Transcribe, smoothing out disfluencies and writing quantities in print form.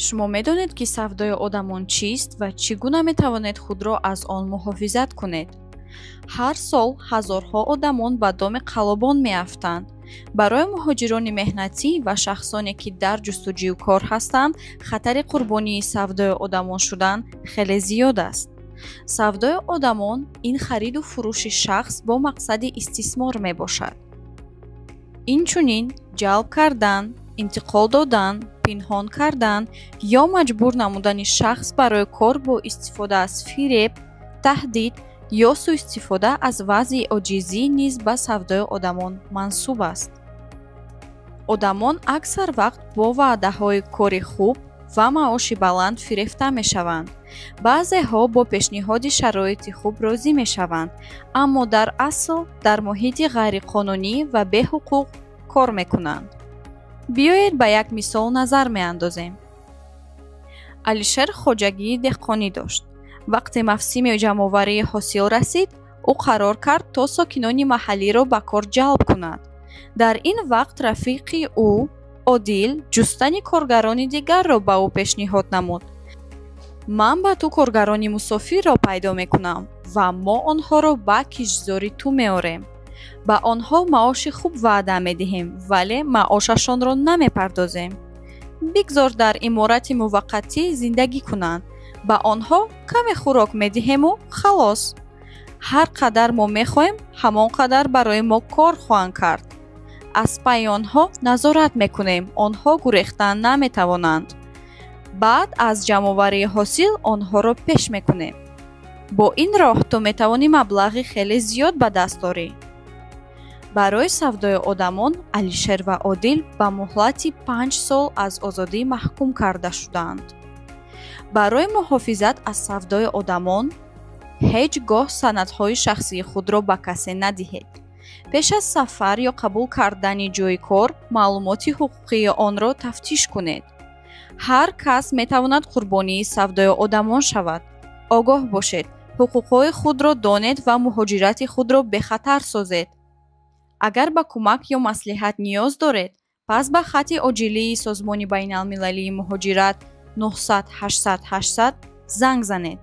Шумо медонед, ки савдои одамон чист ва чӣ гуна метавонед худро аз он муҳофизат кунед? Ҳар сол ҳазорҳо одамон ба доми қаллобон меафтанд. Барои муҳоҷирони меҳнатӣ ва шахсоне, ки дар ҷустуҷӯи кор ҳастанд, хатари қурбонии савдои одамон шудан хеле зиёд аст. Савдои одамон ин хариду фурӯши шахс бо мақсади истисмор мебошад. Инчунин ҷалб кардан, интиқол додан, пинҳон кардан ё маҷбур намудани шахс барои кор бо истифода аз фиреб, таҳдид ё суистифода аз вазъи оҷизӣ низ ба савдои одамон мансуб аст. Одамон аксар вақт бо ваъдаҳои кори хуб ва маоши баланд фирефта мешаванд. Баъзеҳо бо пешниҳоди шароити хуб розӣ мешаванд, аммо дар асл дар муҳити ғайриқонунӣ ва беҳуқуқ кор мекунанд. Биёед, ба як мисол назар меандозем. Алишер хоҷагии деҳқонӣ дошт. Вақте мавсими ҷамъоварии ҳосил расид, ӯ қарор кард, то сокинони маҳаллиро ба кор ҷалб кунад. Дар ин вақт рафиқи ӯ Одил ҷустани коргарони дигарро ба ӯ пешниҳод намуд. «Ман ба ту коргарони мусофирро пайдо мекунам ва мо онҳоро ба киштзори ту меорем. Ба онҳо маоши хуб ваъда медиҳем, вале маошашонро намепардозем. Бигзор дар иморати муваққатӣ зиндагӣ кунанд. Ба онҳо каме хӯрок медиҳему халос. Ҳар қадар мо мехоҳем, ҳамон қадар барои мо кор хоҳанд кард. Аз пайи онҳо назорат мекунем, онҳо гурехтан наметавонанд. Баъд аз ҷамъоварии ҳосил онҳоро пеш мекунем. Бо ин роҳ ту метавонӣ маблағи хеле зиёд ба даст орӣ». Барои савдои одамон Алишер ва Одил ба муҳлати 5 сол аз озодӣ маҳкум карда шуданд. Барои муҳофизат аз савдои одамон ҳеҷ гоҳ санадҳои шахсии худро ба касе надиҳед. Пеш аз сафар ё қабул кардани ҷойи кор маълумоти ҳуқуқии онро тафтиш кунед. Ҳар кас метавонад қурбонии савдои одамон шавад. Огоҳ бошед, ҳуқуқҳои худро донед ва муҳоҷирати худро бехатар созед. Агар ба кӯмак ё маслиҳат ниёз доред, пас ба хати оҷилии Созмони байналмилалии муҳоҷират 900 800 800 занг занед.